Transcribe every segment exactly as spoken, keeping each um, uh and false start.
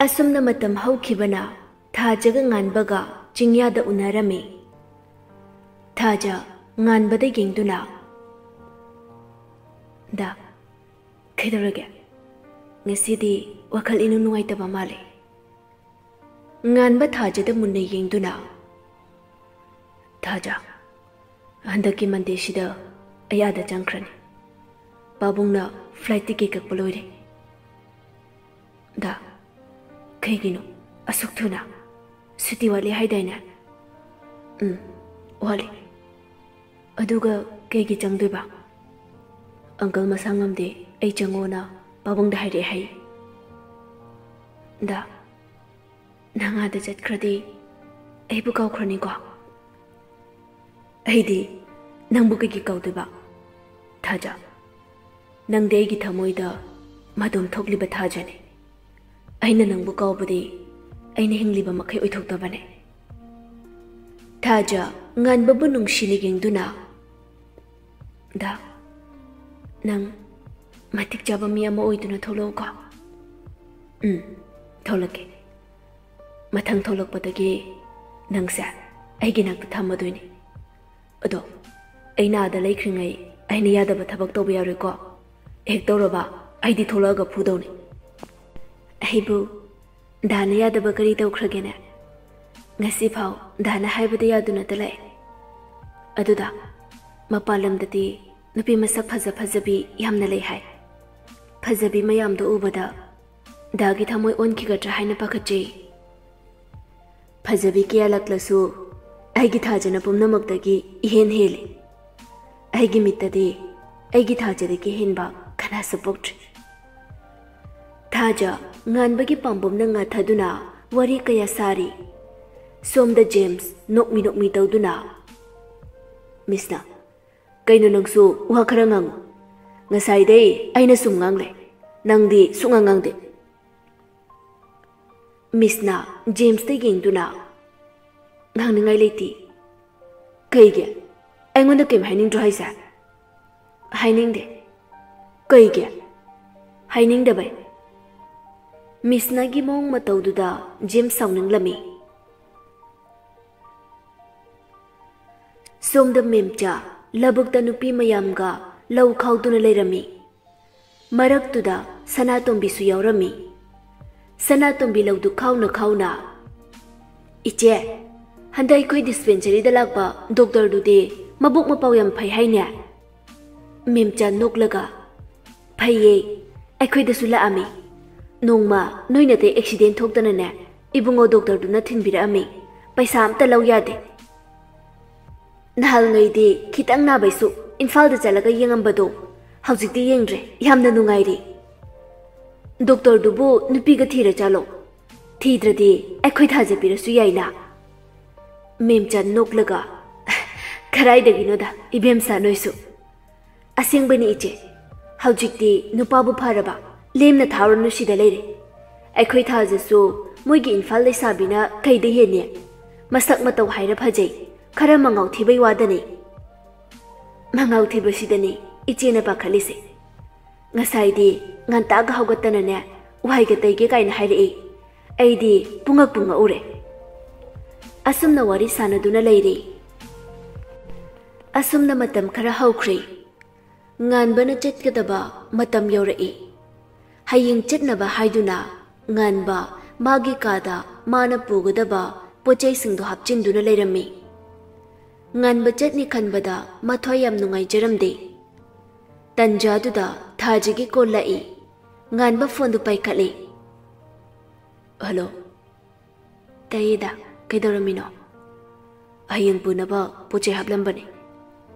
ꯑꯁꯨꯝꯅ ꯃꯇꯝ ꯍꯧꯈꯤꯕꯅ ꯊꯥꯖꯒ ꯉꯥꯟꯕꯒ ꯆꯤꯡꯌꯥꯗ ꯎꯅꯔꯝꯃꯤ꯫ ꯊꯥꯖ ꯉꯥꯟꯕꯗ ꯌꯦꯡꯗꯨꯅ, "ꯗꯥ, ꯀꯩꯗꯧꯔꯒꯦ? ꯉꯁꯤꯗꯤ ꯋꯥꯈꯜ ꯏꯅꯨꯡ ꯅꯨꯡꯉꯥꯏꯇꯕ ꯃꯥꯜꯂꯦ?" ꯉꯥꯟꯕ ꯊꯥꯖꯗ ꯃꯨꯟꯅ ꯌꯦꯡꯗꯨꯅ, "ꯊꯥꯖ, ꯍꯟꯗꯛꯀꯤ ꯃꯟꯗꯦꯁꯤꯗ ꯑꯩ ꯑꯥꯗ ꯆꯪꯈ꯭ꯔꯅꯤ꯫ ꯄꯥꯕꯨꯡꯅ flight ticket ꯀꯛꯄ ꯂꯣꯏꯔꯦ꯫" "ꯗꯥ, ꯀꯩꯒꯤꯅꯣ ꯑꯁꯨꯛ ꯊꯨꯅ? ꯁꯨꯇꯤ ꯋꯥꯠꯂꯤ ꯍꯥꯏꯗꯥꯏꯅꯦ?" "ꯎꯝ, ꯋꯥꯠꯂꯤ꯫ ꯑꯗꯨꯒ ꯀꯩꯒꯤ ꯆꯪꯗꯣꯏꯕ?" "ꯑꯪꯀꯜ ꯃꯁꯥ ꯉꯝꯗꯦ, ꯑꯩ ꯆꯪꯉꯣꯅ ꯄꯥꯕꯨꯡꯗ ꯍꯥꯏꯔꯛꯑꯦ ꯍꯥꯏ꯫" "ꯗꯥ, ꯅꯪ ꯑꯥꯗ ꯆꯠꯈ꯭ꯔꯗꯤ ꯑꯩꯕꯨ ꯀꯥꯎꯈ꯭ꯔꯅꯤꯀꯣ?" "ꯑꯩꯗꯤ ꯅꯪꯕꯨ ꯀꯩꯒꯤ ꯀꯥꯎꯗꯣꯏꯕ? ꯊꯥꯖ, ꯅꯪꯗꯤ ꯑꯩꯒꯤ ꯊꯃꯣꯏꯗ ꯃꯗꯣꯝ ꯊꯣꯛꯂꯤꯕ ꯊꯥꯖꯅꯤ꯫ ꯑꯩꯅ ꯅꯪꯕꯨ ꯀꯥꯎꯕꯗꯤ ꯑꯩꯅ ꯍꯤꯡꯂꯤꯕ ꯃꯈꯩ ꯑꯣꯏꯊꯣꯛꯇꯕꯅꯦ꯫" ꯊꯥꯖ ꯉꯥꯟꯕꯕꯨ ꯅꯨꯡꯁꯤꯅ ꯌꯦꯡꯗꯨꯅ, "ꯗꯥ, ꯅꯪ ꯃꯇꯤꯛ ꯆꯥꯕ ꯃꯤ ꯑꯃ ꯑꯣꯏꯗꯨꯅ ꯊꯣꯛꯂꯛꯎꯀꯣ꯫" "ꯎꯝ, ꯊꯣꯛꯂꯛꯀꯦ꯫ ꯃꯊꯪ ꯊꯣꯛꯂꯛꯄꯗꯒꯤ ꯅꯪꯁꯦ ꯑꯩꯒꯤ ꯅꯥꯛꯇ ꯊꯝꯃꯗꯣꯏꯅꯤ꯫ ꯑꯗꯣ ꯑꯩꯅ ꯑꯥꯗ ꯂꯩꯈ꯭ꯔꯤꯉꯩ ꯑꯩꯅ ꯌꯥꯗꯕ ꯊꯕꯛ ꯇꯧꯕ ꯌꯥꯔꯣꯏꯀꯣ? ꯍꯦꯛ ꯇꯧꯔꯕ ꯑꯩꯗꯤ ꯊꯣꯛꯂꯛꯑꯒ ꯐꯨꯗꯧꯅꯤ꯫" "ꯑꯩꯕꯨ ꯗꯥꯅ ꯌꯥꯗꯕ ꯀꯔꯤ ꯇꯧꯈ꯭ꯔꯒꯦꯅꯦ? ꯉꯁꯤꯐꯥꯎ ꯗꯥꯅ ꯍꯥꯏꯕꯗ ꯌꯥꯗꯨꯅꯇ ꯂꯥꯛꯑꯦ꯫ ꯑꯗꯨꯗ ꯃꯄꯥꯟ ꯂꯝꯗꯗꯤ ꯅꯨꯄꯤ ꯃꯁꯛ ꯐꯖ ꯐꯖꯕꯤ ꯌꯥꯝꯅ ꯂꯩ ꯍꯥꯏ꯫ ꯐꯖꯕꯤ ꯃꯌꯥꯝꯗꯣ ꯎꯕꯗ ꯗꯥꯒꯤ ꯊꯃꯣꯏ ꯑꯣꯟꯈꯤꯒꯗ꯭ꯔꯥ ꯍꯥꯏꯅ ꯄꯥꯈꯠꯆꯩ꯫ ꯐꯖꯕꯤ ꯀꯌꯥ ꯂꯥꯛꯂꯁꯨ ꯑꯩꯒꯤ ꯊꯥꯖꯅ ꯄꯨꯝꯅꯃꯛꯇꯒꯤ ꯏꯍꯦꯟ ꯍꯦꯜꯂꯤ꯫ ꯑꯩꯒꯤ ꯃꯤꯠꯇꯗꯤ ꯑꯩꯒꯤ ꯊꯥꯖꯗꯒꯤ ꯍꯦꯟꯕ ꯀꯅꯥꯁꯨ ꯄꯣꯛꯇ꯭ꯔꯤ꯫" ꯊꯥꯖ ꯉꯥꯟꯕꯒꯤ ꯄꯥꯝꯕꯣꯝꯅ ꯉꯥꯊꯗꯨꯅ ꯋꯥꯔꯤ ꯀꯌꯥ ꯁꯥꯔꯤ꯫ ꯁꯣꯝꯗ ꯖꯦꯝꯁ ꯅꯣꯛꯃꯤ ꯅꯣꯛꯃꯤ ꯇꯧꯗꯨꯅ, "ꯃꯤꯁꯅ, ꯀꯩꯅꯣ ꯅꯪꯁꯨ ꯋꯥ ꯈꯔ ꯉꯥꯡꯉꯨ꯫ ꯉꯁꯥꯏꯗꯩ ꯑꯩꯅ ꯁꯨꯝ ꯉꯥꯡꯂꯦ, ꯅꯪꯗꯤ ꯁꯨꯛꯉꯥꯡ ꯉꯥꯡꯗꯦ꯫" ꯃꯤꯁꯅ ꯖꯦꯝꯁꯇ ꯌꯦꯡꯗꯨꯅ, "ꯉꯥꯡꯅꯤꯡꯉꯥꯏ ꯂꯩꯇꯦ꯫" "ꯀꯩꯒꯤ? ꯑꯩꯉꯣꯟꯗ ꯀꯩꯝ ꯍꯥꯏꯅꯤꯡꯗ꯭ꯔꯣ ꯍꯥꯏꯁꯦ?" "ꯍꯥꯏꯅꯤꯡꯗꯦ꯫" "ꯀꯩꯒꯤ?" "ꯍꯥꯏꯅꯤꯡꯗꯕꯩ꯫" ꯃꯤꯁꯅꯒꯤ ꯃꯑꯣꯡ ꯃꯇꯧꯗꯨꯗ ꯖꯦꯝꯁ ꯁꯥꯎꯅꯤꯡꯂꯝꯃꯤ꯫ ꯁꯣꯝꯗ ꯃꯦꯝꯆꯥ ꯂꯧꯕꯨꯛꯇ ꯅꯨꯄꯤ ꯃꯌꯥꯝꯒ ꯂꯧ ꯈꯥꯎꯗꯨꯅ ꯂꯩꯔꯝꯃꯤ꯫ ꯃꯔꯛꯇꯨꯗ ꯁꯅꯥꯇꯣꯝꯕꯤꯁꯨ ꯌꯥꯎꯔꯝꯃꯤ꯫ ꯁꯅꯥꯇꯣꯝꯕꯤ ꯂꯧꯗꯨ ꯈꯥꯎꯅ ꯈꯥꯎꯅ, "ꯏꯆꯦ, ꯍꯟꯗꯛ ꯑꯩꯈꯣꯏ ꯗꯤꯁꯄꯦꯟꯁꯔꯤꯗ ꯂꯥꯛꯄ ꯗꯣꯛꯇꯔꯗꯨꯗꯤ ꯃꯕꯨꯛ ꯃꯄꯥꯎ ꯌꯥꯝ ꯐꯩ ꯍꯥꯏꯅꯦ?" ꯃꯦꯝꯆꯥ ꯅꯣꯛꯂꯒ, "ꯐꯩꯌꯦ, ꯑꯩꯈꯣꯏꯗꯁꯨ ꯂꯥꯛꯑꯝꯃꯤ꯫ ꯅꯣꯡꯃ ꯅꯣꯏ ꯅꯇꯩ ꯑꯦꯛꯁꯤꯗꯦꯟ ꯊꯣꯛꯇꯅꯅꯦ, ꯏꯕꯨꯡꯉꯣ ꯗꯣꯛꯇꯔꯗꯨꯅ ꯊꯤꯟꯕꯤꯔꯛꯑꯝꯃꯤ꯫ ꯄꯩꯁꯥ ꯑꯝꯇ ꯂꯧ ꯌꯥꯗꯦ꯫ ꯅꯍꯥꯟꯉꯩꯗꯤ ꯈꯤꯇꯪ ꯅꯥꯕꯩꯁꯨ ꯏꯝꯐꯥꯜꯗ ꯆꯠꯂꯒ ꯌꯦꯡꯉꯝꯕꯗꯣ, ꯍꯧꯖꯤꯛꯇꯤ ꯌꯦꯡꯗ꯭ꯔꯦ, ꯌꯥꯝꯅ ꯅꯨꯡꯉꯥꯏꯔꯦ꯫ ꯗꯣꯛꯇꯔꯗꯨꯕꯨ ꯅꯨꯄꯤꯒ ꯊꯤꯔ ꯆꯥꯂꯣ? ꯊꯤꯗ꯭ꯔꯗꯤ ꯑꯩꯈꯣꯏ ꯊꯥꯖ ꯄꯤꯔꯁꯨ ꯌꯥꯏꯅ?" ꯃꯦꯝꯆꯥ ꯅꯣꯛꯂꯒ, "ꯀꯗꯥꯏꯗꯒꯤꯅꯣꯗ, ꯏꯕꯦꯝꯁꯥ ꯅꯣꯏꯁꯨ꯫ ꯑꯁꯦꯡꯕꯅꯤ ꯏꯆꯦ, ꯍꯧꯖꯤꯛꯇꯤ ꯅꯨꯄꯥꯕꯨ ꯐꯔꯕ, ꯂꯦꯝꯅ ꯊꯥꯔꯨꯅꯨ ꯁꯤꯗ ꯂꯩꯔꯦ꯫ ꯑꯩꯈꯣꯏ ꯊꯥꯖꯁꯨ ꯃꯣꯏꯒꯤ ꯏꯝꯐꯥꯜ ꯂꯩꯁꯥꯕꯤꯅ ꯀꯩꯗ ꯍꯦꯟꯅꯤ? ꯃꯁꯛ ꯃꯇꯧ ꯍꯥꯏꯔ ꯐꯖꯩ, ꯈꯔ ꯃꯉꯥꯎ ꯊꯤꯕꯩ ꯋꯥꯗꯅꯤ꯫" ꯃꯉꯥꯎ ꯊꯤꯕꯁꯤꯗꯅꯤ ꯏꯆꯦꯅ ꯄꯥꯈꯠꯂꯤꯁꯦ꯫ ꯉꯁꯥꯏꯗꯤ ꯉꯟꯇꯥꯒ ꯍꯧꯒꯠꯇꯅꯅꯦ, "ꯋꯥꯏꯒ ꯇꯩꯒꯦ" ꯀꯥꯏꯅ ꯍꯥꯏꯔꯛꯏ꯫ ꯑꯩꯗꯤ ꯄꯨꯡꯉꯛ ꯄꯨꯡꯉꯛꯎꯔꯦ꯫ ꯑꯁꯨꯝꯅ ꯋꯥꯔꯤ ꯁꯥꯟꯅꯗꯨꯅ ꯂꯩꯔꯦ꯫ ꯑꯁꯨꯝꯅ ꯃꯇꯝ ꯈꯔ ꯍꯧꯈ꯭ꯔꯦ꯫ ꯉꯥꯟꯕꯅ ꯆꯠꯀꯗꯕ ꯃꯇꯝ ꯌꯧꯔꯛꯏ꯫ ꯍꯌꯦꯡ ꯆꯠꯅꯕ ꯍꯥꯏꯗꯨꯅ ꯉꯥꯟꯕ ꯃꯥꯒꯤ ꯀꯥꯗ ꯃꯥꯅ ꯄꯨꯒꯗꯕ ꯄꯣꯠꯆꯩꯁꯤꯡꯗꯨ ꯍꯥꯞꯆꯤꯟꯗꯨꯅ ꯂꯩꯔꯝꯃꯤ꯫ ꯉꯥꯟꯕ ꯆꯠꯅꯤ ꯈꯟꯕꯗ ꯃꯊ꯭ꯋꯥꯏ ꯌꯥꯝ ꯅꯨꯡꯉꯥꯏꯖꯔꯝꯗꯦ꯫ ꯇꯟꯖꯥꯗꯨꯗ ꯊꯥꯖꯒꯤ ꯀꯣꯜ ꯂꯥꯛꯏ꯫ ꯉꯥꯟꯕ ꯐꯣꯟꯗꯨ ꯄꯥꯏꯈꯠꯂꯤ꯫ "ꯍꯜꯂꯣ꯫" "ꯇꯥꯏꯌꯦꯗ, ꯀꯩꯗꯧꯔꯝꯃꯤꯅꯣ?" "ꯍꯌꯦꯡ ꯄꯨꯅꯕ ꯄꯣꯠ ꯆꯩ ꯍꯥꯞꯂꯝꯕꯅꯦ꯫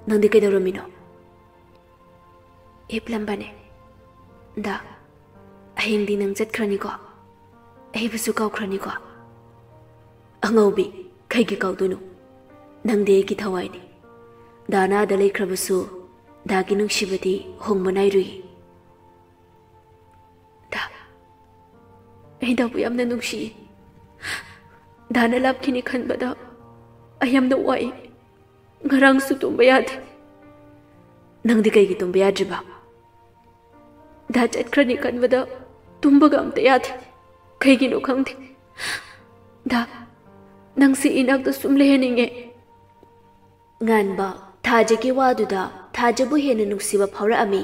ꯅꯪꯗꯤ ꯀꯩꯗꯧꯔꯝꯃꯤꯅꯣ?" "ꯍꯤꯞꯂꯝꯕꯅꯦ꯫ ꯗꯥ, ꯍꯌꯦꯡꯗꯤ ꯅꯪ ꯆꯠꯈ꯭ꯔꯅꯤꯀꯣ? ꯑꯩꯕꯨꯁꯨ ꯀꯥꯎꯈ꯭ꯔꯅꯤꯀꯣ?" "ꯑꯉꯧꯕꯤ, ꯀꯩꯒꯤ ꯀꯥꯎꯗꯣꯏꯅꯣ? ꯅꯪꯗꯤ ꯑꯩꯒꯤ ꯊꯋꯥꯏꯅꯤ꯫ ꯗꯥꯅ ꯑꯥꯗ ꯂꯩꯈ꯭ꯔꯕꯁꯨ, ꯗꯥꯒꯤ ꯅꯨꯡꯁꯤꯕꯗꯤ ꯍꯣꯡꯕ ꯅꯥꯏꯔꯨꯏ꯫" "ꯗꯥ, ꯑꯩ ꯗꯥꯕꯨ ꯌꯥꯝꯅ ꯅꯨꯡꯁꯤꯌꯦ꯫ ꯗꯥꯅ ꯂꯥꯞꯈꯤꯅꯤ ꯈꯟꯕꯗ ꯑꯩ ꯌꯥꯝꯅ ꯋꯥꯏ꯫ ꯉꯔꯥꯡꯁꯨ ꯇꯨꯝꯕ ꯌꯥꯗꯦ꯫" "ꯅꯪꯗꯤ ꯀꯩꯒꯤ ꯇꯨꯝꯕ ꯌꯥꯗ꯭ꯔꯤꯕ?" "ꯗꯥ ꯆꯠꯈ꯭ꯔꯅꯤ ꯈꯟꯕꯗ ꯇꯨꯝꯕꯒ ꯑꯝꯇ ꯌꯥꯗꯦ꯫" ꯀꯩꯒꯤꯅꯣ ꯈꯪꯗꯦ꯫ ꯗꯥ, ꯅꯪꯁꯤ ꯏꯅꯥꯛꯇ ꯁꯨꯝ ꯂꯩꯍꯟꯅꯤꯡꯉꯦ꯫ ꯉꯥꯟꯕ, ꯊꯥꯖꯒꯤ ꯋꯥꯗꯨꯗ ꯊꯥꯖꯕꯨ ꯍꯦꯟꯅ ꯅꯨꯡꯁꯤꯕ ꯐꯥꯎꯔꯛꯑꯝꯃꯤ꯫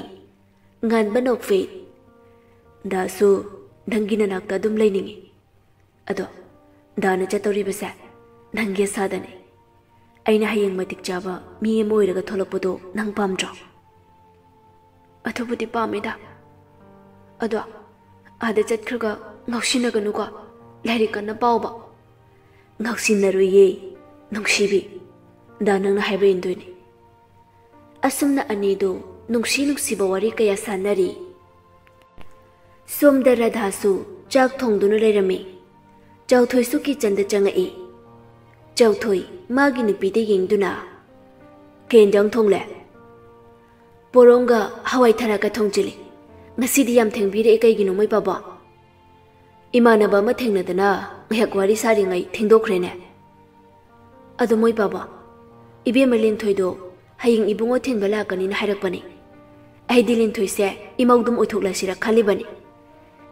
ꯉꯥꯟꯕ ꯅꯣꯛꯐꯦ꯫ ꯗꯥꯁꯨ ꯅꯪꯒꯤ ꯅꯅꯥꯛꯇ ꯑꯗꯨꯝ ꯂꯩꯅꯤꯡꯉꯤ꯫ ꯑꯗꯣ ꯗꯥꯅ ꯆꯠꯇꯧꯔꯤꯕꯁꯦ ꯅꯪꯒꯤ ꯑꯁꯥꯗꯅꯤ꯫ ꯑꯩꯅ ꯍꯌꯦꯡ ꯃꯇꯤꯛ ꯆꯥꯕ ꯃꯤ ꯑꯃ ꯑꯣꯏꯔꯒ ꯊꯣꯛꯂꯛꯄꯗꯣ ꯅꯪ ꯄꯥꯝꯗ꯭ꯔꯣ? ꯑꯗꯨꯕꯨꯗꯤ ꯄꯥꯝꯃꯤꯗ꯫ ꯑꯗꯣ ꯑꯥꯗ ꯆꯠꯈ꯭ꯔꯒ ꯉꯥꯎꯁꯤꯟꯅꯒꯅꯨꯀꯣ, ꯂꯥꯏꯔꯤꯛ ꯀꯟꯅ ꯄꯥꯎꯕ꯫ ꯉꯥꯎꯁꯤꯟꯅꯔꯣꯏꯌꯦ, ꯅꯨꯡꯁꯤꯕꯤ꯫ ꯗꯥ ꯅꯪꯅ ꯍꯥꯏꯕ ꯏꯟꯗꯣꯏꯅꯤ꯫ ꯑꯁꯨꯝꯅ ꯑꯅꯤꯗꯨ ꯅꯨꯡꯁꯤ ꯅꯨꯡꯁꯤꯕ ꯋꯥꯔꯤ ꯀꯌꯥ ꯁꯥꯟꯅꯔꯤ꯫ ꯁꯣꯝꯗ ꯔꯥꯙꯥꯁꯨ ꯆꯥꯛ ꯊꯣꯡꯗꯨꯅ ꯂꯩꯔꯝꯃꯤ꯫ ꯆꯥꯎꯊꯣꯏꯁꯨ ꯀꯤꯆꯟꯗ ꯆꯪꯉꯛꯏ꯫ ꯆꯥꯎꯊꯣꯏ ꯃꯥꯒꯤ ꯅꯨꯄꯤꯗ ꯌꯦꯡꯗꯨꯅ, "ꯀꯩ ꯏꯟꯖꯥꯡ ꯊꯣꯡꯂꯦ?" "ꯄꯣꯔꯣꯡꯒ ꯍꯋꯥꯏ ꯊꯔꯥꯛꯀ ꯊꯣꯡꯖꯤꯜꯂꯤ꯫ ꯉꯁꯤꯗꯤ ꯌꯥꯝ ꯊꯦꯡꯕꯤꯔꯛꯑꯦ, ꯀꯩꯒꯤꯅꯣ ꯃꯣꯏ ꯄꯥꯕꯣ?" "ꯏꯃꯥꯟꯅꯕ ꯑꯃ ꯊꯦꯡꯅꯗꯅ ꯉꯥꯏꯍꯥꯛ ꯋꯥꯔꯤ ꯁꯥꯔꯤꯉꯩ ꯊꯦꯡꯗꯣꯛꯈ꯭ꯔꯦꯅꯦ꯫ ꯑꯗꯣ ꯃꯣꯏ ꯄꯥꯕꯣ, ꯏꯕꯦꯝꯃ ꯂꯦꯟꯊꯣꯏꯗꯣ ꯍꯌꯦꯡ ꯏꯕꯨꯡꯉꯣ ꯊꯤꯟꯕ ꯂꯥꯛꯀꯅꯤꯅ ꯍꯥꯏꯔꯛꯄꯅꯤ꯫ ꯑꯩꯗꯤ ꯂꯦꯟꯊꯣꯏꯁꯦ ꯏꯃꯧꯗꯨꯝ ꯑꯣꯏꯊꯣꯛꯂꯁꯤꯔ ꯈꯜꯂꯤꯕꯅꯤ꯫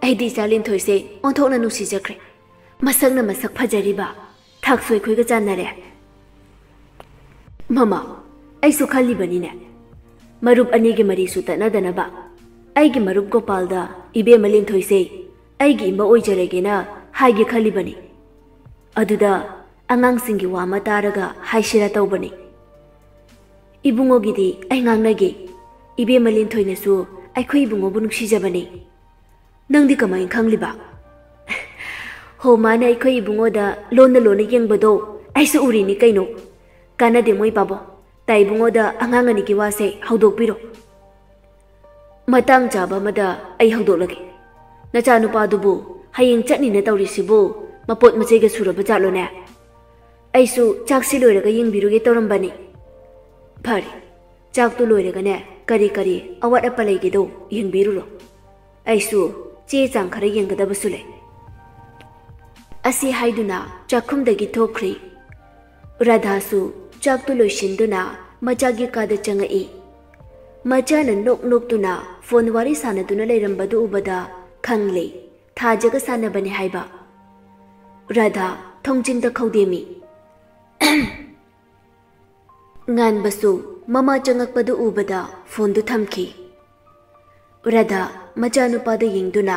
ꯑꯩꯗꯤ ꯏꯆꯥ ꯂꯦꯟꯊꯣꯏꯁꯦ ꯑꯣꯟꯊꯣꯛꯅ ꯅꯨꯡꯁꯤꯖꯈ꯭ꯔꯦ꯫ ꯃꯁꯛꯅ ꯃꯁꯛ ꯐꯖꯔꯤꯕ, ꯊꯥꯛꯁꯨ ꯑꯩꯈꯣꯏꯒ ꯆꯥꯟꯅꯔꯦ꯫" "ꯃꯃꯥ, ꯑꯩꯁꯨ ꯈꯜꯂꯤꯕꯅꯤꯅꯦ꯫ ꯃꯔꯨꯞ ꯑꯅꯤꯒꯤ ꯃꯔꯤꯁꯨ ꯇꯠꯅꯗꯅꯕ ꯑꯩꯒꯤ ꯃꯔꯨꯞ ꯒꯣꯄꯥꯜꯗ ꯏꯕꯦꯝꯃ ꯂꯦꯟꯊꯣꯏꯁꯦ ꯑꯩꯒꯤ ꯏꯃꯧ ꯑꯣꯏꯖꯔꯒꯦꯅ ꯍꯥꯏꯒꯦ ꯈꯜꯂꯤꯕꯅꯤ꯫ ꯑꯗꯨꯗ ꯑꯉꯥꯡꯁꯤꯡꯒꯤ ꯋꯥ ꯑꯃ ꯇꯥꯔꯒ ꯍꯥꯏꯁꯤꯔ ꯇꯧꯕꯅꯤ꯫ ꯏꯕꯨꯡꯉꯣꯒꯤꯗꯤ ꯑꯩ ꯉꯥꯡꯅꯒꯦ꯫ ꯏꯕꯦꯝꯃ ꯂꯦꯟꯊꯣꯏꯅꯁꯨ ꯑꯩꯈꯣꯏ ꯏꯕꯨꯡꯉꯣꯕꯨ ꯅꯨꯡꯁꯤꯖꯕꯅꯤ꯫" "ꯅꯪꯗꯤ ꯀꯃꯥꯏꯅ ꯈꯪꯂꯤꯕ?" "ꯍꯣ, ꯃꯥꯅ ꯑꯩꯈꯣꯏ ꯏꯕꯨꯡꯉꯣꯗ ꯂꯣꯟꯅ ꯂꯣꯟꯅ ꯌꯦꯡꯕꯗꯣ ꯑꯩꯁꯨ ꯎꯔꯤꯅꯤ ꯀꯩꯅꯣ꯫ ꯀꯥꯟꯅꯗꯦ ꯃꯣꯏ ꯄꯥꯕꯣ, ꯇꯥ ꯏꯕꯨꯡꯉꯣꯗ ꯑꯉꯥꯡ ꯑꯅꯤꯒꯤ ꯋꯥꯁꯦ ꯍꯧꯗꯣꯛꯄꯤꯔꯣ꯫ ꯃꯇꯥꯡ ꯆꯥꯕ ꯑꯃꯗ ꯑꯩ ꯍꯧꯗꯣꯛꯂꯒꯦ꯫ ꯅꯆꯥꯅꯨꯄꯥꯗꯨꯕꯨ ꯍꯌꯦꯡ ꯆꯠꯅꯤꯅ ꯇꯧꯔꯤꯁꯤꯕꯨ ꯃꯄꯣꯠ ꯃꯆꯩꯒ ꯁꯨꯔꯕ ꯖꯥꯠꯂꯣꯅꯦ? ꯑꯩꯁꯨ ꯆꯥꯛꯁꯤ ꯂꯣꯏꯔꯒ ꯌꯦꯡꯕꯤꯔꯨꯒꯦ ꯇꯧꯔꯝꯕꯅꯤ꯫ ꯐꯔꯦ, ꯆꯥꯛꯇꯨ ꯂꯣꯏꯔꯒꯅꯦ ꯀꯔꯤ ꯀꯔꯤ ꯑꯋꯥꯠ ꯑꯄ ꯂꯩꯒꯦꯗꯣ ꯌꯦꯡꯕꯤꯔꯨꯔꯣ꯫ ꯑꯩꯁꯨ ꯆꯦ ꯆꯥꯡ ꯈꯔ ꯌꯦꯡꯒꯗꯕꯁꯨ ꯂꯩ꯫" ꯑꯁꯤ ꯍꯥꯏꯗꯨꯅ ꯆꯥꯛꯈꯨꯝꯗꯒꯤ ꯊꯣꯛꯈ꯭ꯔꯤ꯫ ꯔꯥꯙꯥꯁꯨ ꯆꯥꯛꯇꯨ ꯂꯣꯏꯁꯤꯟꯗꯨꯅ ꯃꯆꯥꯒꯤ ꯀꯥꯗ ꯆꯪꯉꯛꯏ꯫ ꯃꯆꯥꯅ ꯅꯣꯛ ꯅꯣꯛꯇꯨꯅ ꯐꯣꯟ ꯋꯥꯔꯤ ꯁꯥꯟꯅꯗꯨꯅ ꯂꯩꯔꯝꯕꯗꯨ ꯎꯕꯗ ꯈꯪꯂꯦ꯫ ꯊꯥꯖꯒ ꯁꯥꯟꯅꯕꯅꯦ ꯍꯥꯏꯕ꯫ ꯔꯥꯙꯥ ꯊꯣꯡꯖꯤꯟꯗ ꯈꯧꯗꯦꯝꯃꯤ꯫ ꯉꯥꯟꯕꯁꯨ ꯃꯃꯥ ꯆꯪꯉꯛꯄꯗꯨ ꯎꯕꯗ ꯐꯣꯟꯗꯨ ꯊꯝꯈꯤ꯫ ꯔꯥꯙꯥ ꯃꯆꯥꯅꯨꯄꯥꯗ ꯌꯦꯡꯗꯨꯅ,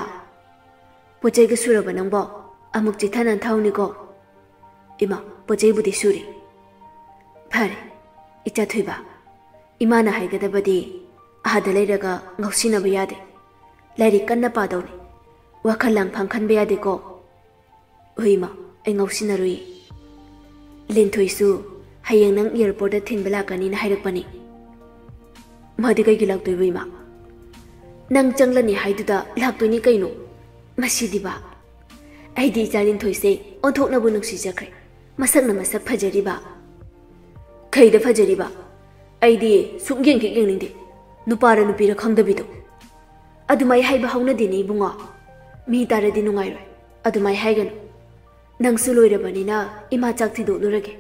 "ꯄꯣꯠ ꯆꯩꯒ ꯁꯨꯔꯕ ꯅꯪꯕꯣ? ꯑꯃꯨꯛ ꯆꯤꯊ ꯅꯥꯟꯊꯍꯧꯅꯤꯀꯣ꯫" "ꯏꯃꯥ, ꯄꯣꯠ ꯆꯩꯕꯨꯗꯤ ꯁꯨꯔꯦ꯫" "ꯐꯔꯦ, ꯏꯆꯥ ꯊꯣꯏꯕ, ꯏꯃꯥꯅ ꯍꯥꯏꯒꯗꯕꯗꯤ ꯑꯥꯗ ꯂꯩꯔꯒ ꯉꯥꯎꯁꯤꯟꯅꯕ ꯌꯥꯗꯦ꯫ ꯂꯥꯏꯔꯤꯛ ꯀꯟꯅ ꯄꯥꯗꯧꯅꯤ꯫ ꯋꯥꯈꯜ ꯂꯥꯡꯐꯥꯡ ꯈꯟꯕ ꯌꯥꯗꯦꯀꯣ꯫" "ꯍꯣꯏ ꯏꯃꯥ, ꯑꯩ ꯉꯥꯎꯁꯤꯟꯅꯔꯨꯏ꯫" "ꯂꯤꯟꯊꯣꯏꯁꯨ ꯍꯌꯦꯡ ꯅꯪ ꯑꯦꯌꯥꯔꯄꯣꯔꯠꯇ ꯊꯤꯟꯕ ꯂꯥꯛꯀꯅꯤꯅ ꯍꯥꯏꯔꯛꯄꯅꯤ꯫" "ꯃꯥꯗꯤ ꯀꯩꯒꯤ ꯂꯥꯛꯇꯣꯏꯕ ꯏꯃꯥ?" "ꯅꯪ ꯆꯪꯂꯅꯤ ꯍꯥꯏꯗꯨꯗ ꯂꯥꯛꯇꯣꯏꯅꯤ ꯀꯩꯅꯣ꯫ ꯃꯁꯤꯗꯤꯕ, ꯑꯩꯗꯤ ꯏꯆꯥ ꯂꯤꯟꯊꯣꯏꯁꯦ ꯑꯣꯟꯊꯣꯛꯅꯕꯨ ꯅꯨꯡꯁꯤꯖꯈ꯭ꯔꯦ꯫ ꯃꯁꯛꯅ ꯃꯁꯛ ꯐꯖꯔꯤꯕ꯫" "ꯈꯩꯗ ꯐꯖꯔꯤꯕ? ꯑꯩꯗꯤ ꯁꯨꯛ ꯌꯦꯡ ꯍꯦꯛ ꯌꯦꯡꯅꯤꯡꯗꯦ꯫ ꯅꯨꯄꯥꯔ ꯅꯨꯄꯤꯔ ꯈꯪꯗꯕꯤꯗꯣ꯫" "ꯑꯗꯨꯃꯥꯏ ꯍꯥꯏꯕ ꯍꯧꯅꯗꯦꯅꯦ ꯏꯕꯨꯡꯉꯣ꯫ ꯃꯤ ꯇꯥꯔꯗꯤ ꯅꯨꯡꯉꯥꯏꯔꯣꯏ꯫ ꯑꯗꯨꯃꯥꯏ ꯍꯥꯏꯒꯅꯨ꯫ ꯅꯪꯁꯨ ꯂꯣꯏꯔꯕꯅꯤꯅ ꯏꯃꯥ ꯆꯥꯛ ꯊꯤꯗꯣꯛꯂꯨꯔꯒꯦ꯫"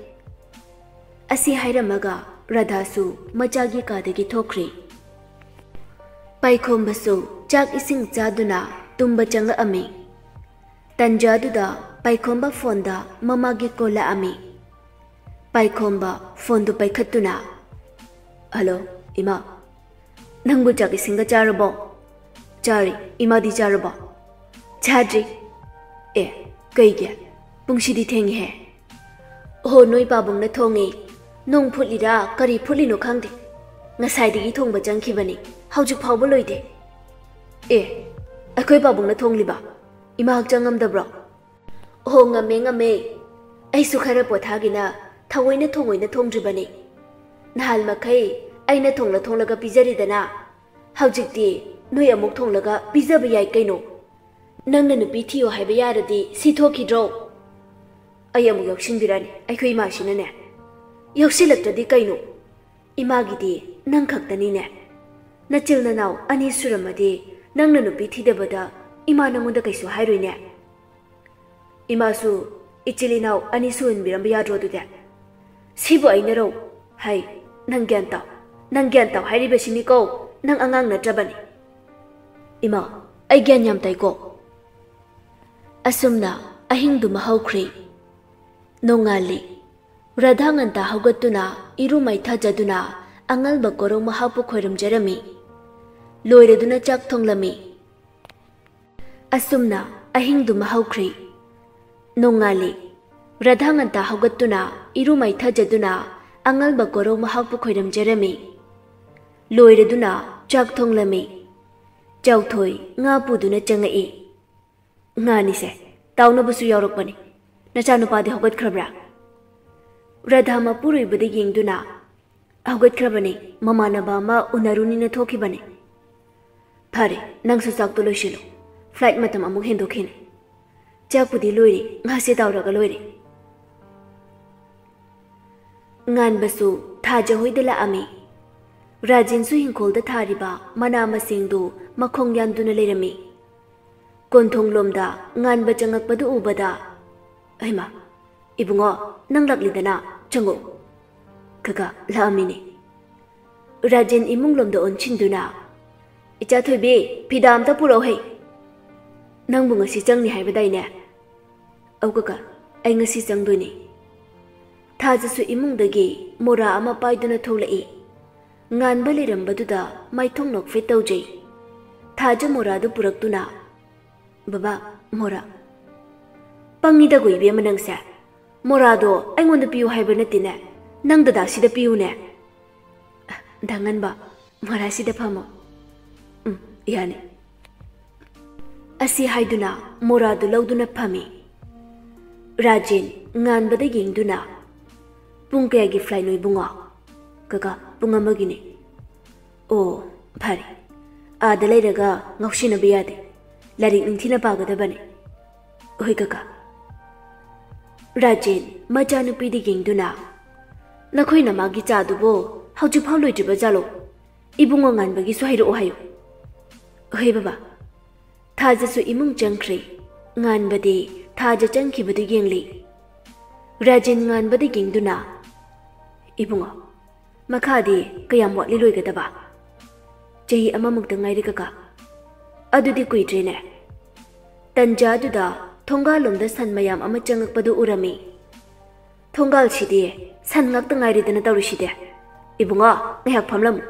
ꯑꯁꯤ ꯍꯥꯏꯔꯝꯃꯒ ꯔꯥꯙꯥꯁꯨ ꯃꯆꯥꯒꯤ ꯀꯥꯗꯒꯤ ꯊꯣꯛꯈ꯭ꯔꯤ꯫ ꯄꯥꯏꯈꯣꯝꯕꯁꯨ ꯆꯥꯛ ꯏꯁꯤꯡ ꯆꯥꯗꯨꯅ ꯇꯨꯝꯕ ꯆꯪꯂꯛꯑꯝꯃꯤ꯫ ꯇꯟꯖꯥꯗꯨꯗ ꯄꯥꯏꯈꯣꯝꯕ ꯐꯣꯟꯗ ꯃꯃꯥꯒꯤ ꯀꯣꯜ ꯂꯥꯛꯑꯝꯃꯤ꯫ ꯄꯥꯏꯈꯣꯝꯕ ꯐꯣꯟꯗꯨ ꯄꯥꯏꯈꯠꯇꯨꯅ, "ꯍꯜꯂꯣ, ꯏꯃꯥ꯫ ꯅꯪꯕꯨ ꯆꯥꯛ ꯏꯁꯤꯡꯒ ꯆꯥꯔꯕꯣ?" "ꯆꯥꯔꯦ꯫ ꯏꯃꯥꯗꯤ ꯆꯥꯔꯕꯣ?" "ꯆꯥꯗ꯭ꯔꯤ꯫" "ꯑꯦ, ꯀꯩꯒꯤ? ꯄꯨꯡꯁꯤꯗꯤ ꯊꯦꯡꯉꯤꯍꯦ꯫" "ꯑꯣꯍꯣ, ꯅꯣꯏ ꯄꯥꯕꯨꯡꯅ ꯊꯣꯡꯉꯤ꯫ ꯅꯣꯡ ꯐꯨꯠꯂꯤꯔꯥ ꯀꯔꯤ ꯐꯨꯠꯂꯤꯅꯣ ꯈꯪꯗꯦ꯫ ꯉꯁꯥꯏꯗꯒꯤ ꯊꯣꯡꯕ ꯆꯪꯈꯤꯕꯅꯤ, ꯍꯧꯖꯤꯛ ꯐꯥꯎꯕ ꯂꯣꯏꯗꯦ꯫" "ꯑꯦ, ꯑꯩꯈꯣꯏ ꯄꯥꯕꯨꯡꯅ ꯊꯣꯡꯂꯤꯕ? ꯏꯃꯥ ꯍꯛꯆꯥꯡ ꯉꯝꯗꯕ꯭ꯔꯣ?" "ꯑꯣꯍꯣ, ꯉꯝꯃꯦ, ꯉꯝꯃꯦ꯫ ꯑꯩꯁꯨ ꯈꯔ ꯄꯣꯊꯥꯒꯦꯅ ꯊꯑꯣꯏꯅ ꯊꯣꯡꯑꯣꯏꯅ ꯊꯣꯡꯗ꯭ꯔꯤꯕꯅꯤ꯫ ꯅꯍꯥꯟ ꯃꯈꯩ ꯑꯩꯅ ꯊꯣꯡꯂ ꯊꯣꯡꯂꯒ ꯄꯤꯖꯔꯤꯗꯅ꯫ ꯍꯧꯖꯤꯛꯇꯤ ꯅꯣꯏ ꯑꯃꯨꯛ ꯊꯣꯡꯂꯒ ꯄꯤꯖꯕ ꯌꯥꯏ ꯀꯩꯅꯣ꯫ ꯅꯪꯅ ꯅꯨꯄꯤ ꯊꯤꯌꯣ ꯍꯥꯏꯕ ꯌꯥꯔꯗꯤ ꯁꯤ ꯊꯣꯛꯈꯤꯗ꯭ꯔꯣ?" "ꯑꯩ ꯑꯃꯨꯛ ꯌꯥꯎꯁꯤꯟꯕꯤꯔꯅꯤ, ꯑꯩꯈꯣꯏ ꯏꯃꯥꯁꯤꯅꯅꯦ꯫" "ꯌꯥꯎꯁꯤꯜꯂꯛꯇ꯭ꯔꯗꯤ ꯀꯩꯅꯣ? ꯏꯃꯥꯒꯤꯗꯤ ꯅꯪ ꯈꯛꯇꯅꯤꯅꯦ꯫ ꯅꯆꯤꯜ ꯅꯅꯥꯎ ꯑꯅꯤ ꯁꯨꯔꯝꯃꯗꯤ ꯅꯪꯅ ꯅꯨꯄꯤ ꯊꯤꯗꯕꯗ ꯏꯃꯥ ꯅꯪꯉꯣꯟꯗ ꯀꯩꯁꯨ ꯍꯥꯏꯔꯣꯏꯅꯦ꯫" "ꯏꯃꯥꯁꯨ ꯏꯆꯤꯜ ꯏꯅꯥꯎ ꯑꯅꯤ ꯁꯨꯍꯟꯕꯤꯔꯝꯕ ꯌꯥꯗ꯭ꯔꯣ ꯑꯗꯨꯗꯤ?" "ꯁꯤꯕꯨ ꯑꯩꯅꯔꯣ? ꯍꯩ, ꯅꯪ ꯒ꯭ꯌꯥꯟ ꯇꯥꯎ, ꯅꯪ ꯒ꯭ꯌꯥꯟ ꯇꯥꯎ ꯍꯥꯏꯔꯤꯕꯁꯤꯅꯤꯀꯣ, ꯅꯪ ꯑꯉꯥꯡ ꯅꯠꯇ꯭ꯔꯕꯅꯤ꯫" "ꯏꯃꯥ, ꯑꯩ ꯒ꯭ꯌꯥꯟ ꯌꯥꯝ ꯇꯥꯏꯀꯣ꯫" ꯑꯁꯨꯝꯅ ꯑꯍꯤꯡꯗꯨꯃ ꯍꯧꯈ꯭ꯔꯦ꯫ ꯅꯣꯡꯉꯥꯜꯂꯤ꯫ ꯔꯥꯙꯥ ꯉꯟꯇꯥ ꯍꯧꯒꯠꯇꯨꯅ ꯏꯔꯨ ꯃꯥꯏꯊꯖꯗꯨꯅ ꯑꯉꯜꯕ ꯀꯣꯔꯧ ꯃꯍꯥꯛꯄꯨ ꯈꯣꯏꯔꯝꯖꯔꯝꯃꯤ꯫ ꯂꯣꯏꯔꯗꯨꯅ ꯆꯥꯛ ꯊꯣꯡꯂꯝꯃꯤ꯫ ꯑꯁꯨꯝꯅ ꯑꯍꯤꯡꯗꯨꯃ ꯍꯧꯈ꯭ꯔꯦ꯫ ꯅꯣꯡꯉꯥꯜꯂꯤ꯫ ꯔꯥꯙꯥ ꯉꯟꯇꯥ ꯍꯧꯒꯠꯇꯨꯅ ꯏꯔꯨ ꯃꯥꯏꯊꯖꯗꯨꯅ ꯑꯉꯜꯕ ꯀꯣꯔꯧ ꯃꯍꯥꯛꯄꯨ ꯈꯣꯏꯔꯝꯖꯔꯝꯃꯤ꯫ ꯂꯣꯏꯔꯗꯨꯅ ꯆꯥꯛ ꯊꯣꯡꯂꯝꯃꯤ꯫ ꯆꯥꯎꯊꯣꯏ ꯉꯥ ꯄꯨꯗꯨꯅ ꯆꯪꯉꯛꯏ꯫ "ꯉꯥꯅꯤꯁꯦ, ꯇꯥꯎꯅꯕꯁꯨ ꯌꯥꯎꯔꯛꯄꯅꯤ꯫ ꯅꯆꯥꯅꯨꯄꯥꯗꯤ ꯍꯧꯒꯠꯈ꯭ꯔꯕ꯭ꯔꯥ?" ꯔꯥꯙꯥ ꯃꯄꯨꯔꯣꯏꯕꯗ ꯌꯦꯡꯗꯨꯅ, "ꯍꯧꯒꯠꯈ꯭ꯔꯕꯅꯤ, ꯃꯃꯥꯟꯅꯕ ꯑꯃ ꯎꯅꯔꯨꯅꯤꯅ ꯊꯣꯛꯈꯤꯕꯅꯤ꯫" "ꯐꯔꯦ, ꯅꯪꯁꯨ ꯆꯥꯛꯇꯣ ꯂꯣꯏꯁꯤꯜꯂꯨ, ꯐ꯭ꯂꯥꯏꯠ ꯃꯇꯝ ꯑꯃꯨꯛ ꯍꯦꯟꯗꯣꯛꯈꯤꯅꯤ꯫ ꯆꯥꯛꯄꯨꯗꯤ ꯂꯣꯏꯔꯦ, ꯉꯥꯁꯦ ꯇꯥꯎꯔꯒ ꯂꯣꯏꯔꯦ꯫" ꯉꯥꯟꯕꯁꯨ ꯊꯥꯖ ꯍꯣꯏꯗ ꯂꯥꯛꯑꯝꯃꯤ꯫ ꯔꯥꯖꯦꯟꯁꯨ ꯍꯤꯡꯈꯣꯜꯗ ꯊꯥꯔꯤꯕ ꯃꯅꯥ ꯃꯁꯤꯡꯗꯨ ꯃꯈꯣꯡ ꯌꯥꯟꯗꯨꯅ ꯂꯩꯔꯝꯃꯤ꯫ ꯀꯣꯟꯊꯣꯡꯂꯣꯝꯗ ꯉꯥꯟꯕ ꯆꯪꯉꯛꯄꯗꯨ ꯎꯕꯗ, "ꯍꯩꯃꯥ, ꯏꯕꯨꯡꯉꯣ, ꯅꯪ ꯂꯥꯛꯂꯤꯗꯅ, ꯆꯪꯉꯣ꯫" ꯀꯀꯥ ꯂꯥꯛꯑꯝꯃꯤꯅꯦ꯫ ꯔꯥꯖꯦꯟ ꯏꯃꯨꯡꯂꯣꯝꯗ ꯑꯣꯟꯁꯤꯟꯗꯨꯅ, "ꯏꯆꯥ ꯊꯣꯏꯕꯤ, ꯐꯤꯗꯥ ꯑꯝꯇ ꯄꯨꯔꯛꯎ ꯍꯩ꯫ ꯅꯪꯕꯨ ꯉꯁꯤ ꯆꯪꯅꯤ ꯍꯥꯏꯕꯗꯥꯏꯅꯦ?" "ꯑꯧ ꯀꯀꯥ, ꯑꯩ ꯉꯁꯤ ꯆꯪꯗꯣꯏꯅꯤ꯫" ꯊꯥꯖꯁꯨ ꯏꯃꯨꯡꯗꯒꯤ ꯃꯣꯔꯥ ꯑꯃ ꯄꯥꯏꯗꯨꯅ ꯊꯣꯛꯂꯛꯏ꯫ ꯉꯥꯟꯕ ꯂꯩꯔꯝꯕꯗꯨꯗ ꯃꯥꯏꯊꯣꯡ ꯅꯣꯛꯐꯦꯠ ꯇꯧꯖꯩ꯫ ꯊꯥꯖ ꯃꯣꯔꯥꯗꯨ ꯄꯨꯔꯛꯇꯨꯅ, "ꯕꯕꯥ, ꯃꯣꯔꯥ꯫" "ꯄꯪꯉꯤꯗꯀꯣ ꯏꯕꯦꯝꯃ ꯅꯪꯁꯦ꯫ ꯃꯣꯔꯥꯗꯣ ꯑꯩꯉꯣꯟꯗ ꯄꯤꯌꯨ ꯍꯥꯏꯕ ꯅꯠꯇꯦꯅꯦ, ꯅꯪ ꯗꯗꯥꯁꯤꯗ ꯄꯤꯌꯨꯅꯦ꯫" "ꯗꯥ ꯉꯟꯕ, ꯃꯣꯔꯥꯁꯤꯗ ꯐꯝꯃꯣ꯫" "ꯎꯝ, ꯌꯥꯅꯤ꯫" ꯑꯁꯤ ꯍꯥꯏꯗꯨꯅ ꯃꯣꯔꯥꯗꯨ ꯂꯧꯗꯨꯅ ꯐꯝꯃꯤ꯫ ꯔꯥꯖꯦꯟ ꯉꯥꯟꯕꯗ ꯌꯦꯡꯗꯨꯅ, "ꯄꯨꯡ ꯀꯌꯥꯒꯤ ꯐ꯭ꯂꯥꯏꯠꯅꯣ ꯏꯕꯨꯡꯉꯣ?" "ꯀꯀꯥ, ꯄꯨꯡ ꯑꯃꯒꯤꯅꯤ꯫" "ꯑꯣ, ꯐꯔꯦ꯫ ꯑꯥꯗ ꯂꯩꯔꯒ ꯉꯥꯎꯁꯤꯟꯅꯕ ꯌꯥꯗꯦ꯫ ꯂꯥꯏꯔꯤꯛ ꯅꯤꯡꯊꯤꯅ ꯄꯥꯒꯗꯕꯅꯤ꯫" "ꯍꯣꯏ ꯀꯀꯥ꯫" ꯔꯥꯖꯦꯟ ꯃꯆꯥꯅꯨꯄꯤꯗ ꯌꯦꯡꯗꯨꯅ, "ꯅꯈꯣꯏ ꯅꯃꯥꯒꯤ ꯆꯥꯗꯨꯕꯨ ꯍꯧꯖꯤꯛꯐꯥꯎ ꯂꯣꯏꯗ꯭ꯔꯤꯕ ꯖꯥꯠꯂꯣ? ꯏꯕꯨꯡꯉꯣ ꯉꯥꯟꯕꯒꯤꯁꯨ ꯍꯥꯏꯔꯛꯑꯣ ꯍꯥꯏꯌꯨ꯫" "ꯍꯣꯏ ꯕꯕꯥ꯫" ꯊꯥꯖꯁꯨ ꯏꯃꯨꯡ ꯆꯪꯈ꯭ꯔꯦ꯫ ꯉꯥꯟꯕꯗꯤ ꯊꯥꯖ ꯆꯪꯈꯤꯕꯗꯨ ꯌꯦꯡꯂꯤ꯫ ꯔꯥꯖꯦꯟ ꯉꯥꯟꯕꯗ ꯌꯦꯡꯗꯨꯅ, "ꯏꯕꯨꯡꯉꯣ, ꯃꯈꯥꯗꯤ ꯀꯌꯥꯝ ꯋꯥꯠꯂꯤ ꯂꯣꯏꯒꯗꯕ?" "ꯆꯍꯤ ꯑꯃꯃꯨꯛꯇ ꯉꯥꯏꯔꯦ ꯀꯀꯥ꯫" "ꯑꯗꯨꯗꯤ ꯀꯨꯏꯗ꯭ꯔꯦꯅꯦ꯫" ꯇꯟꯖꯥꯗꯨꯗ ꯊꯣꯡꯒꯥꯜꯂꯣꯝꯗ ꯁꯟ ꯃꯌꯥꯝ ꯑꯃ ꯆꯪꯉꯛꯄꯗꯨ ꯎꯔꯝꯃꯤ꯫ "ꯊꯣꯡꯒꯥꯜꯁꯤꯗꯤ ꯁꯟ ꯉꯥꯛꯇ ꯉꯥꯏꯔꯦꯗꯅ ꯇꯧꯔꯤꯁꯤꯗꯤ꯫ ꯏꯕꯨꯡꯉꯣ, ꯉꯥꯏꯍꯥꯛ ꯐꯝꯂꯝꯃꯨ꯫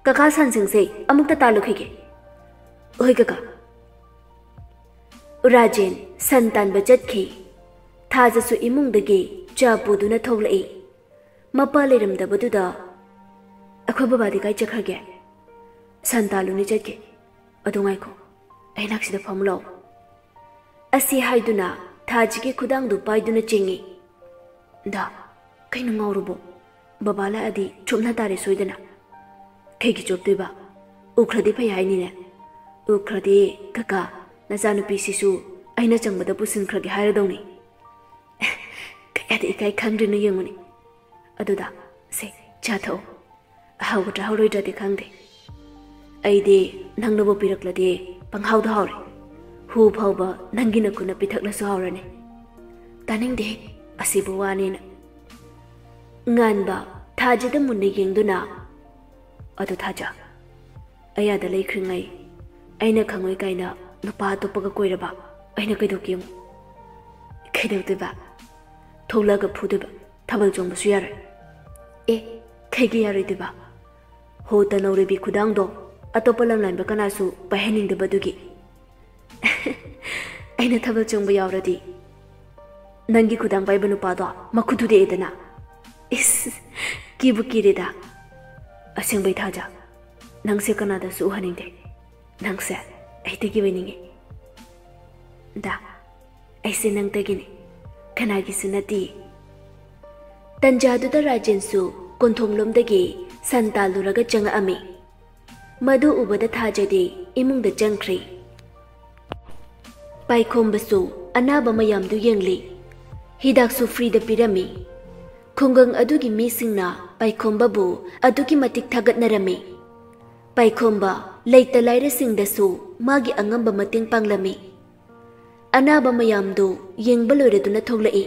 ꯀꯀꯥ ꯁꯟꯁꯤꯡꯁꯦ ꯑꯃꯨꯛꯇ ꯇꯥꯜꯂꯨꯈꯤꯒꯦ꯫" "ꯍꯣꯏ ꯀꯀꯥ꯫" ꯔꯥꯖꯦꯟ ꯁꯟ ꯇꯥꯟꯕ ꯆꯠꯈꯤ꯫ ꯊꯥꯖꯁꯨ ꯏꯃꯨꯡꯗꯒꯤ ꯆꯥ ꯄꯨꯗꯨꯅ ꯊꯣꯛꯂꯛꯏ꯫ ꯃꯄꯥ ꯂꯩꯔꯝꯗꯕꯗꯨꯗ, "ꯑꯩꯈꯣꯏ ꯕꯕꯥꯗꯤ ꯀꯥꯏ ꯆꯠꯈ꯭ꯔꯒꯦ?" "ꯁꯟ ꯇꯥꯜꯂꯨꯅꯤ ꯆꯠꯈꯤ꯫ ꯑꯗꯨ ꯉꯥꯏꯈꯣ, ꯑꯩ ꯅꯥꯛꯁꯤꯗ ꯐꯝꯃꯨ ꯂꯥꯛꯑꯣ꯫" ꯑꯁꯤ ꯍꯥꯏꯗꯨꯅ ꯊꯥꯖꯤꯒꯤ ꯈꯨꯗꯥꯡꯗꯨ ꯄꯥꯏꯗꯨꯅ ꯆꯤꯡꯏ꯫ "ꯗꯥ, ꯀꯩꯅꯣ ꯉꯥꯎꯔꯕꯣ? ꯕꯕꯥ ꯂꯥꯛꯑꯗꯤ ꯆꯣꯞꯅ ꯇꯥꯔꯦ ꯁꯣꯏꯗꯅ꯫" "ꯀꯩꯒꯤ ꯆꯣꯞꯇꯣꯏꯕ? ꯎꯈ꯭ꯔꯗꯤ ꯐꯩ ꯍꯥꯏꯅꯤꯅꯦ꯫" "ꯎꯈ꯭ꯔꯗꯤ ꯀꯀꯥ, ꯅꯆꯥꯅꯨꯄꯤꯁꯤꯁꯨ ꯑꯩꯅ ꯆꯪꯕꯗ ꯄꯨꯁꯤꯟꯈ꯭ꯔꯒꯦ ꯍꯥꯏꯔꯗꯧꯅꯤ꯫" "ꯀꯌꯥꯗ ꯏꯀꯥꯏ ꯈꯪꯗ꯭ꯔꯤꯅꯣ ꯌꯦꯡꯉꯨꯅꯦ꯫ ꯑꯗꯨꯗ, ꯁꯦ, ꯆꯥ ꯊꯛꯑꯣ꯫ ꯑꯍꯥꯎꯕ ꯆꯥꯍꯧꯔꯣꯏꯗ꯭ꯔꯗꯤ ꯈꯪꯗꯦ꯫ ꯑꯩꯗꯤ ꯅꯪꯅꯕꯨ ꯄꯤꯔꯛꯂꯗꯤ ꯄꯪꯍꯥꯎꯗ ꯍꯥꯎꯔꯦ꯫ ꯍꯨ ꯐꯥꯎꯕ ꯅꯪꯒꯤ ꯅꯈꯨꯠꯅ ꯄꯤꯊꯛꯂꯁꯨ ꯍꯥꯎꯔꯅꯤ꯫" "ꯇꯥꯅꯤꯡꯗꯦ, ꯑꯁꯤꯕꯨ ꯋꯥꯅꯦꯅ꯫" ꯉꯥꯟꯕ ꯊꯥꯖꯗ ꯃꯨꯟꯅ ꯌꯦꯡꯗꯨꯅ, "ꯑꯗꯨ ꯊꯥꯖ, ꯑꯩ ꯑꯥꯗ ꯂꯩꯈ꯭ꯔꯤꯉꯩ ꯑꯩꯅ ꯈꯪꯉꯣꯏ ꯀꯥꯏꯅ ꯅꯨꯄꯥ ꯑꯇꯣꯞꯄꯒ ꯀꯣꯏꯔꯕ ꯑꯩꯅ ꯀꯩꯗꯧꯒꯦ ꯌꯦꯡꯉꯨ꯫" "ꯀꯩꯗꯧꯗꯣꯏꯕ? ꯊꯣꯛꯂꯛꯑꯒ ꯐꯨꯗꯣꯏꯕ꯫ ꯊꯥꯕꯜ ꯆꯣꯡꯕꯁꯨ ꯌꯥꯔꯣꯏ꯫" "ꯑꯦ, ꯀꯩꯒꯤ ꯌꯥꯔꯣꯏꯗꯣꯏꯕ? ꯍꯣ, ꯇꯅꯧꯔꯦꯕꯤ ꯈꯨꯗꯥꯡꯗꯣ ꯑꯇꯣꯞꯄ ꯂꯝꯂꯥꯟꯕ ꯀꯅꯥꯁꯨ ꯄꯥꯏꯍꯟꯅꯤꯡꯗꯕꯗꯨꯒꯤ꯫" "ꯑꯩꯅ ꯊꯥꯕꯜ ꯆꯣꯡꯕ ꯌꯥꯎꯔꯗꯤ ꯅꯪꯒꯤ ꯈꯨꯗꯥꯡ ꯄꯥꯏꯕ ꯅꯨꯄꯥꯗꯣ ꯃꯈꯨꯠ ꯊꯨꯗꯦꯛꯑꯦꯗꯅ꯫" "ꯏꯁ, ꯀꯤꯕꯨ ꯀꯤꯔꯦꯗ꯫ ꯑꯁꯦꯡꯕꯩ ꯊꯥꯖ, ꯅꯪꯁꯦ ꯀꯅꯥꯗꯁꯨ ꯎꯍꯟꯅꯤꯡꯗꯦ꯫ ꯅꯪꯁꯦ ꯑꯩꯗꯒꯤ ꯑꯣꯏꯅꯤꯡꯉꯤ꯫" "ꯗꯥ, ꯑꯩꯁꯦ ꯅꯪꯗꯒꯤꯅꯤ, ꯀꯅꯥꯒꯤꯁꯨ ꯅꯠꯇꯦ꯫" ꯇꯟꯖꯥꯗꯨꯗ ꯔꯥꯖꯦꯟꯁꯨ ꯀꯣꯟꯊꯣꯡꯂꯣꯝꯗꯒꯤ ꯁꯟ ꯇꯥꯜꯂꯨꯔꯒ ꯆꯪꯉꯛꯑꯝꯃꯤ꯫ ꯃꯗꯨ ꯎꯕꯗ ꯊꯥꯖꯗꯤ ꯏꯃꯨꯡꯗ ꯆꯪꯈ꯭ꯔꯦ꯫ ꯄꯥꯏꯈꯣꯝꯕꯁꯨ ꯑꯅꯥꯕ ꯃꯌꯥꯝꯗꯨ ꯌꯦꯡꯂꯤ꯫ ꯍꯤꯗꯥꯛꯁꯨ ꯐ꯭ꯔꯤꯗ ꯄꯤꯔꯝꯃꯤ꯫ ꯈꯨꯡꯒꯪ ꯑꯗꯨꯒꯤ ꯃꯤꯁꯤꯡꯅ ꯄꯥꯏꯈꯣꯝꯕꯕꯨ ꯑꯗꯨꯛꯀꯤ ꯃꯇꯤꯛ ꯊꯥꯒꯠꯅꯔꯝꯃꯤ꯫ ꯄꯥꯏꯈꯣꯝꯕ ꯂꯩꯇ ꯂꯥꯏꯔꯁꯤꯡꯗꯁꯨ ꯃꯥꯒꯤ ꯑꯉꯝꯕ ꯃꯇꯦꯡ ꯄꯥꯡꯂꯝꯃꯤ꯫ ꯑꯅꯥꯕ ꯃꯌꯥꯝꯗꯨ ꯌꯦꯡꯕ ꯂꯣꯏꯔꯗꯨꯅ ꯊꯣꯛꯂꯛꯏ꯫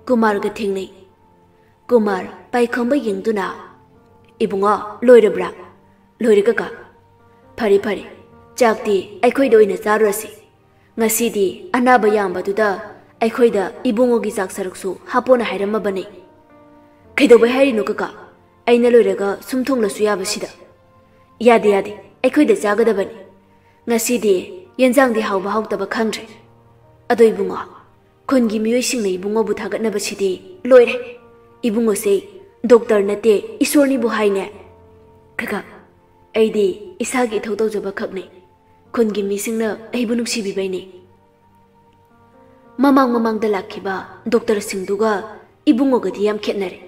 ꯀꯨꯃꯥꯔꯒ ꯊꯦꯡꯅꯩ꯫ ꯀꯨꯃꯥꯔ ꯄꯥꯏꯈꯣꯝꯕ ꯌꯦꯡꯗꯨꯅ, "ꯏꯕꯨꯡꯉꯣ, ꯂꯣꯏꯔꯕ꯭ꯔꯥ?" "ꯂꯣꯏꯔꯦ ꯀꯀꯥ꯫" "ꯐꯔꯦ ꯐꯔꯦ, ꯆꯥꯛꯇꯤ ꯑꯩꯈꯣꯏꯗ ꯑꯣꯏꯅ ꯆꯥꯔꯨꯔꯁꯤ꯫ "ꯉꯁꯤꯗꯤ ꯑꯅꯥꯕ ꯌꯥꯝꯕꯗꯨꯗ ꯑꯩꯈꯣꯏꯗ ꯏꯕꯨꯡꯉꯣꯒꯤ ꯆꯥꯛ ꯁꯔꯨꯛꯁꯨ ꯍꯥꯞꯄꯣꯅ ꯍꯥꯏꯔꯝꯃꯕꯅꯤ꯫" "ꯀꯩꯗꯧꯕꯩ ꯍꯥꯏꯔꯤꯅꯣ ꯀꯀꯥ? ꯑꯩꯅ ꯂꯣꯏꯔꯒ ꯁꯨꯝ ꯊꯣꯡꯂꯁꯨ ꯌꯥꯕꯁꯤꯗ꯫" "ꯌꯥꯗꯦ, ꯌꯥꯗꯦ, ꯑꯩꯈꯣꯏꯗ ꯆꯥꯒꯗꯕꯅꯤ꯫ ꯉꯁꯤꯗꯤ ꯌꯦꯟꯖꯥꯡꯗꯤ ꯍꯥꯎꯕ ꯍꯥꯎꯇꯕ ꯈꯪꯗ꯭ꯔꯦ꯫ ꯑꯗꯣ ꯏꯕꯨꯡꯉꯣ, ꯈꯨꯟꯒꯤ ꯃꯤꯑꯣꯏꯁꯤꯡꯅ ꯏꯕꯨꯡꯉꯣꯕꯨ ꯊꯥꯒꯠꯅꯕꯁꯤꯗꯤ ꯂꯣꯏꯔꯦ꯫ ꯏꯕꯨꯡꯉꯣꯁꯦ ꯗꯣꯛꯇꯔ ꯅꯠꯇꯦ, ꯏꯁꯣꯔꯅꯤꯕꯨ ꯍꯥꯏꯅꯦ꯫" "ꯀꯀꯥ, ꯑꯩꯗꯤ ꯏꯁꯥꯒꯤ ꯏꯊꯧ ꯇꯧꯖꯕ ꯈꯛꯅꯤ꯫ ꯈꯨꯟꯒꯤ ꯃꯤꯁꯤꯡꯅ ꯑꯩꯕꯨ ꯅꯨꯡꯁꯤꯕꯤꯕꯩꯅꯤ꯫" ꯃꯃꯥꯡ ꯃꯃꯥꯡꯗ ꯂꯥꯛꯈꯤꯕ ꯗꯣꯛꯇꯔꯁꯤꯡꯗꯨꯒ ꯏꯕꯨꯡꯉꯣꯒꯗꯤ ꯌꯥꯝ ꯈꯦꯠꯅꯔꯦ꯫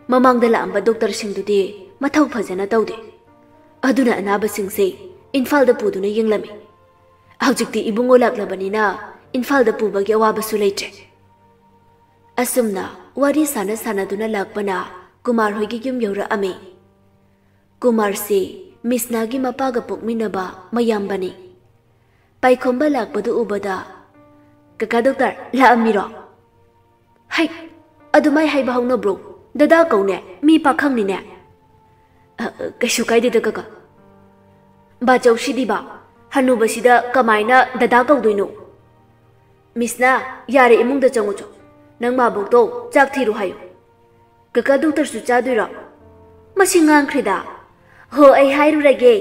ꯃꯃꯥꯡꯗ ꯂꯥꯛꯑꯝꯕ ꯗꯣꯛꯇꯔꯁꯤꯡꯗꯨꯗꯤ ꯃꯊꯧ ꯐꯖꯅ ꯇꯧꯗꯦ꯫ ꯑꯗꯨꯅ ꯑꯅꯥꯕꯁꯤꯡꯁꯦ ꯏꯝꯐꯥꯜꯗ ꯄꯨꯗꯨꯅ ꯌꯦꯡꯂꯝꯃꯤ꯫ ꯍꯧꯖꯤꯛꯇꯤ ꯏꯕꯨꯡꯉꯣ ꯂꯥꯛꯂꯕꯅꯤꯅ ꯏꯝꯐꯥꯜꯗ ꯄꯨꯕꯒꯤ ꯑꯋꯥꯕꯁꯨ ꯂꯩꯇ꯭ꯔꯦ꯫ ꯑꯁꯨꯝꯅ ꯋꯥꯔꯤ ꯁꯥꯟꯅ ꯁꯥꯟꯅꯗꯨꯅ ꯂꯥꯛꯄꯅ ꯀꯨꯃꯥꯔ ꯍꯣꯏꯒꯤ ꯌꯨꯝ ꯌꯧꯔꯛꯑꯝꯃꯤ꯫ ꯀꯨꯃꯥꯔꯁꯤ ꯃꯤꯁꯅꯥꯒꯤ ꯃꯄꯥꯒ ꯄꯣꯛꯃꯤꯟꯅꯕ ꯃꯌꯥꯝꯕꯅꯤ꯫ ꯄꯥꯏꯈꯣꯝꯕ ꯂꯥꯛꯄꯗꯨ ꯎꯕꯗ, "ꯀꯀꯥ ꯗꯣꯛꯇꯔ, ꯂꯥꯛꯑꯝꯃꯤꯔꯣ?" "ꯍꯩ, ꯑꯗꯨꯃꯥꯏ ꯍꯥꯏꯕ ꯍꯧꯅꯕ꯭ꯔꯣ? ꯗꯗꯥ ꯀꯧꯅꯦ, ꯃꯤ ꯄꯥꯈꯪꯅꯤꯅꯦ꯫" "ꯑ, ꯀꯩꯁꯨ ꯀꯥꯏꯗꯦꯗ ꯀꯀꯥ꯫" "ꯕꯥꯆꯧꯁꯤꯗꯤꯕ, ꯍꯅꯨꯕꯁꯤꯗ ꯀꯃꯥꯏꯅ ꯗꯗꯥ ꯀꯧꯗꯣꯏꯅꯣ?" "ꯃꯤꯁꯅꯥ, ꯌꯥꯔꯦ, ꯏꯃꯨꯡꯗ ꯆꯪꯉꯨ ꯆꯣ꯫ ꯅꯪ ꯃꯥꯕꯣꯛꯇꯣ ꯆꯥꯛ ꯊꯤꯔꯨ ꯍꯥꯏꯌꯨ꯫" "ꯀꯀꯥ ꯗꯣꯛꯇꯔꯁꯨ ꯆꯥꯗꯣꯏꯔꯣ? ꯃꯁꯤ ꯉꯥꯡꯈ꯭ꯔꯦꯗ꯫ ꯍꯣ, ꯑꯩ ꯍꯥꯏꯔꯨꯔꯒꯦ꯫"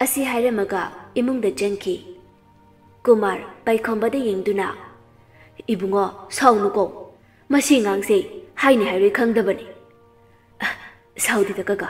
ꯑꯁꯤ ꯍꯥꯏꯔꯝꯃꯒ ꯏꯃꯨꯡꯗ ꯆꯪꯈꯤ꯫ ꯀꯨꯃꯥꯔ ꯄꯥꯏꯈꯣꯝꯕꯗ ꯌꯦꯡꯗꯨꯅ, "ꯏꯕꯨꯡꯉꯣ, ꯁꯥꯎꯅꯨꯀꯣ꯫ ꯃꯁꯤ ꯑꯉꯥꯡꯁꯦ ꯍꯥꯏꯅꯤ ꯍꯥꯏꯔꯣꯏ ꯈꯪꯗꯕꯅꯤ꯫" "ꯑ, ꯁꯥꯎꯗꯦꯗ ꯀꯀꯥ,